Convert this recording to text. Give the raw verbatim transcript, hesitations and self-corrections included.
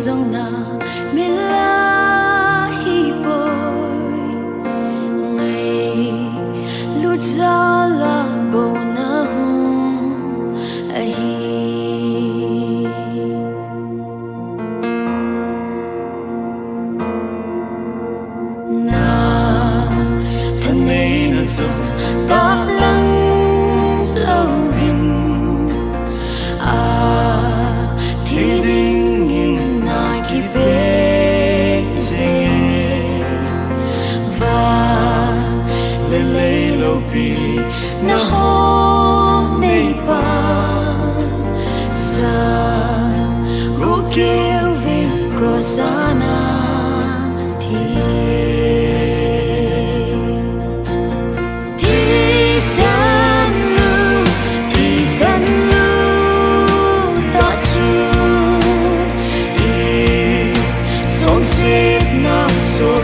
Jong na mila hi poi, ngailut jal a bou na hung ahi. Na thaneina jong tahlang louvin, a thi dingin na kipeh jenge. Van le lei loupina ho neipa, ja guh keuvin cross a na thi. Thisan lu, thisan lu tah chu i chonsetnau soh